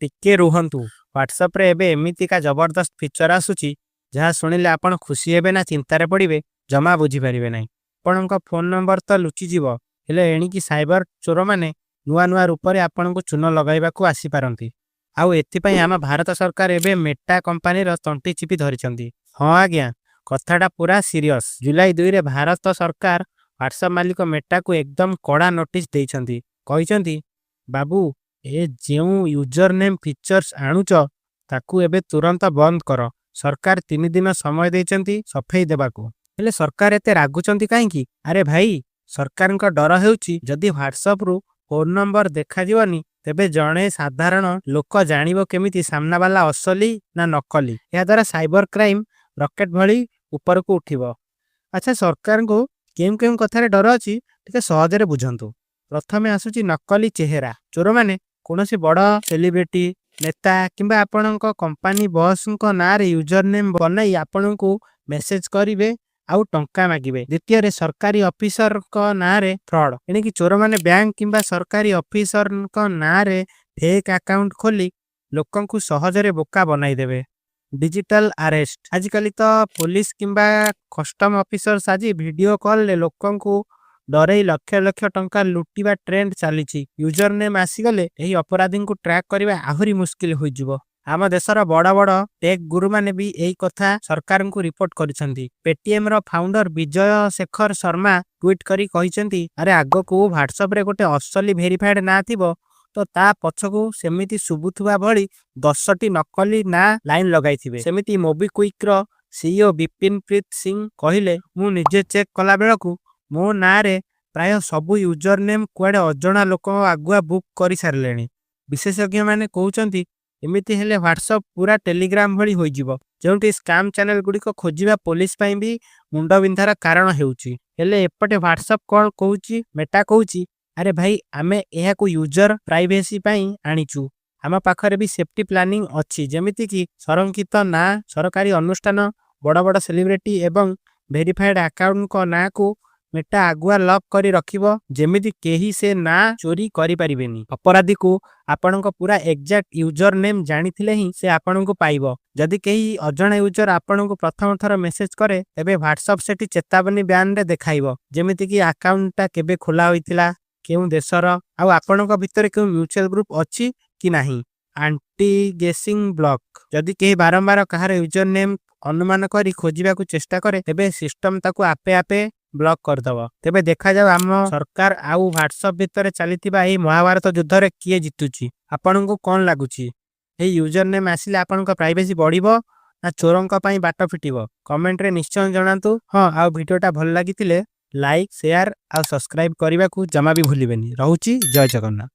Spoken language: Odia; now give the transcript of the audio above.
ଟିକେ ରୁହନ୍ତୁ। ହ୍ୱାଟ୍ସଆପରେ ଏବେ ଏମିତିକା ଜବରଦସ୍ତ ଫିଚର ଆସୁଛି, ଯାହା ଶୁଣିଲେ ଆପଣ ଖୁସି ହେବେ ନା ଚିନ୍ତାରେ ପଡ଼ିବେ, ଜମା ବୁଝିପାରିବେ ନାହିଁ। ଆପଣଙ୍କ ଫୋନ ନମ୍ବର ତ ଲୁଚିଯିବ, ହେଲେ ଏଣିକି ସାଇବର ଚୋରମାନେ ନୂଆ ନୂଆ ରୂପରେ ଆପଣଙ୍କୁ ଚୂନ ଲଗାଇବାକୁ ଆସିପାରନ୍ତି। ଆଉ ଏଥିପାଇଁ ଆମ ଭାରତ ସରକାର ଏବେ ମେଟା କମ୍ପାନୀର ତଣ୍ଟି ଚିପି ଧରିଛନ୍ତି। ହଁ ଆଜ୍ଞା, କଥାଟା ପୁରା ସିରିୟସ୍। ଜୁଲାଇ 2ରେ ଭାରତ ସରକାର ହ୍ୱାଟ୍ସଆପ୍ ମାଲିକ ମେଟାକୁ ଏକଦମ କଡ଼ା ନୋଟିସ ଦେଇଛନ୍ତି। କହିଛନ୍ତି, "ବାବୁ, ଏ ଯେଉଁ ୟୁଜର ନେମ୍ ଫିଚର୍ସ ଆଣୁଛ, ତାକୁ ଏବେ ତୁରନ୍ତ ବନ୍ଦ କର।" ସରକାର 3 ଦିନ ସମୟ ଦେଇଛନ୍ତି ସଫେଇ ଦେବାକୁ। ହେଲେ ସରକାର ଏତେ ରାଗୁଛନ୍ତି କାହିଁକି? ଆରେ ଭାଇ, ସରକାରଙ୍କ ଡର ହେଉଛି, ଯଦି ହ୍ୱାଟ୍ସଆପରୁ ଫୋନ ନମ୍ବର ଦେଖାଯିବନି, ତେବେ ଜଣେ ସାଧାରଣ ଲୋକ ଜାଣିବ କେମିତି ସାମ୍ନାବାଲା ଅସଲି ନା ନକଲି? ଏହାଦ୍ୱାରା ସାଇବର କ୍ରାଇମ ରକେଟ ଭଳି ଉପରକୁ ଉଠିବ। ଆଚ୍ଛା, ସରକାରଙ୍କୁ କେଉଁ କେଉଁ କଥାରେ ଡର ଅଛି, ଟିକେ ସହଜରେ ବୁଝନ୍ତୁ। ପ୍ରଥମେ ଆସୁଛି ନକଲି ଚେହେରା। ଚୋରମାନେ କୌଣସି ବଡ଼ ସେଲିବ୍ରିଟି, ନେତା କିମ୍ବା ଆପଣଙ୍କ କମ୍ପାନୀ ବସ୍ଙ୍କ ନାଁରେ ୟୁଜର ନେମ୍ ବନାଇ ଆପଣଙ୍କୁ ମେସେଜ କରିବେ ଆଉ ଟଙ୍କା ମାଗିବେ। ଦ୍ୱିତୀୟରେ, ସରକାରୀ ଅଫିସରଙ୍କ ନାଁରେ ଫ୍ରଡ୍। ଏଣିକି ଚୋରମାନେ ବ୍ୟାଙ୍କ କିମ୍ବା ସରକାରୀ ଅଫିସରଙ୍କ ନାଁରେ ଫେକ୍ ଆକାଉଣ୍ଟ ଖୋଲି ଲୋକଙ୍କୁ ସହଜରେ ବୋକା ବନାଇଦେବେ। ଡିଜିଟାଲ ଆରେଷ୍ଟ: ଆଜିକାଲି ତ ପୋଲିସ କିମ୍ବା କଷ୍ଟମ ଅଫିସର ସାଜି ଭିଡିଓ କଲରେ ଲୋକଙ୍କୁ ଡରେଇ ଲକ୍ଷ ଲକ୍ଷ ଟଙ୍କା ଲୁଟିବା ଟ୍ରେଣ୍ଡ ଚାଲିଛି। ୟୁଜର ନେମ୍ ଆସିଗଲେ ଏହି ଅପରାଧୀଙ୍କୁ ଟ୍ରାକ୍ କରିବା ଆହୁରି ମୁସ୍କିଲ ହୋଇଯିବ। ଆମ ଦେଶର ବଡ଼ ବଡ଼ ଟେକ୍ ଗୁରୁମାନେ ବି ଏହି କଥା ସରକାରଙ୍କୁ ରିପୋର୍ଟ କରିଛନ୍ତି। ପେଟିଏମର ଫାଉଣ୍ଡର ବିଜୟ ଶେଖର ଶର୍ମା ଟ୍ୱିଟ୍ କରି କହିଛନ୍ତି, "ଆରେ, ଆଗକୁ ହ୍ୱାଟ୍ସଆପରେ ଗୋଟେ ଅସଲି ଭେରିଫାଏଡ ନାଁ ଥିବ ତ ତା ପଛକୁ ସେମିତି ଶୁଭୁଥିବା ଭଳି 10ଟି ନକଲି ନାଁ ଲାଇନ ଲଗାଇଥିବେ।" ସେମିତି ମୋବିକ୍ୱିକର ସିଇଓ ବିପିନ ପ୍ରୀତ ସିଂ କହିଲେ, "ମୁଁ ନିଜେ ଚେକ୍ କଲାବେଳକୁ ମୋ ନାଁରେ ପ୍ରାୟ ସବୁ ୟୁଜର ନେମ୍ କୁଆଡ଼େ ଅଜଣା ଲୋକ ଆଗୁଆ ବୁକ୍ କରିସାରିଲେଣି।" ବିଶେଷଜ୍ଞମାନେ କହୁଛନ୍ତି, ଏମିତି ହେଲେ ହ୍ୱାଟ୍ସଆପ୍ ପୁରା ଟେଲିଗ୍ରାମ ଭଳି ହୋଇଯିବ, ଯେଉଁଠି ସ୍କାମ୍ ଚ୍ୟାନେଲ ଗୁଡ଼ିକ ଖୋଜିବା ପୋଲିସ ପାଇଁ ବି ମୁଣ୍ଡବିନ୍ଧାର କାରଣ ହେଉଛି। ହେଲେ ଏପଟେ ହ୍ୱାଟ୍ସଆପ୍ କଣ କହୁଛି? ମେଟା କହୁଛି, "ଆରେ ଭାଇ, ଆମେ ଏହାକୁ ୟୁଜର ପ୍ରାଇଭେସି ପାଇଁ ଆଣିଛୁ। ଆମ ପାଖରେ ବି ସେଫ୍ଟି ପ୍ଲାନିଂ ଅଛି।" ଯେମିତିକି ସଂରକ୍ଷିତ ନାଁ, ସରକାରୀ ଅନୁଷ୍ଠାନ, ବଡ଼ ବଡ଼ ସେଲିବ୍ରିଟି ଏବଂ ଭେରିଫାଏଡ ଆକାଉଣ୍ଟଙ୍କ ନାଁକୁ ମେଟା ଆଗୁଆ ଲକ୍ କରି ରଖିବ, ଯେମିତି କେହି ସେ ନାଁ ଚୋରି କରିପାରିବେନି। ଅପରାଧୀକୁ ଆପଣଙ୍କ ପୁରା ଏକ୍ଜାକ୍ଟ ୟୁଜର ନେମ୍ ଜାଣିଥିଲେ ହିଁ ସେ ଆପଣଙ୍କୁ ପାଇବ। ଯଦି କେହି ଅଜଣା ୟୁଜର ଆପଣଙ୍କୁ ପ୍ରଥମ ଥର ମେସେଜ କରେ, ତେବେ ହ୍ୱାଟ୍ସଆପ୍ ସେଠି ଚେତାବନୀ ବ୍ୟାନର ଦେଖାଇବ, ଯେମିତିକି ଆକାଉଣ୍ଟଟା କେବେ ଖୋଲା ହୋଇଥିଲା, କେଉଁ ଦେଶର, ଆଉ ଆପଣଙ୍କ ଭିତରେ କେଉଁ ମ୍ୟୁଚୁଆଲ ଗ୍ରୁପ ଅଛି କି ନାହିଁ। ଆଣ୍ଟି ଗେସିଂ ବ୍ଲକ୍: ଯଦି କେହି ବାରମ୍ବାର କାହାର ୟୁଜର ନେମ୍ ଅନୁମାନ କରି ଖୋଜିବାକୁ ଚେଷ୍ଟା କରେ, ତେବେ ସିଷ୍ଟମ ତାକୁ ଆପେ ଆପେ ବ୍ଲକ୍ କରିଦେବ। ତେବେ ଦେଖାଯାଉ, ଆମ ସରକାର ଆଉ ହ୍ୱାଟ୍ସଆପ୍ ଭିତରେ ଚାଲିଥିବା ଏହି ମହାଭାରତ ଯୁଦ୍ଧରେ କିଏ ଜିତୁଛି। ଆପଣଙ୍କୁ କଣ ଲାଗୁଛି? ଏହି ୟୁଜର ନେମ୍ ଆସିଲେ ଆପଣଙ୍କ ପ୍ରାଇଭେସି ବଢିବ ନା ଚୋରଙ୍କ ପାଇଁ ବାଟ ଫିଟିବ? କମେଣ୍ଟରେ ନିଶ୍ଚୟ ଜଣାନ୍ତୁ। ହଁ, ଆଉ ଭିଡ଼ିଓଟା ଭଲ ଲାଗିଥିଲେ ଲାଇକ୍, ସେୟାର ଆଉ ସବସ୍କ୍ରାଇବ କରିବାକୁ ଜମା ବି ଭୁଲିବେନି। ରହୁଛି, ଜୟ ଜଗନ୍ନାଥ।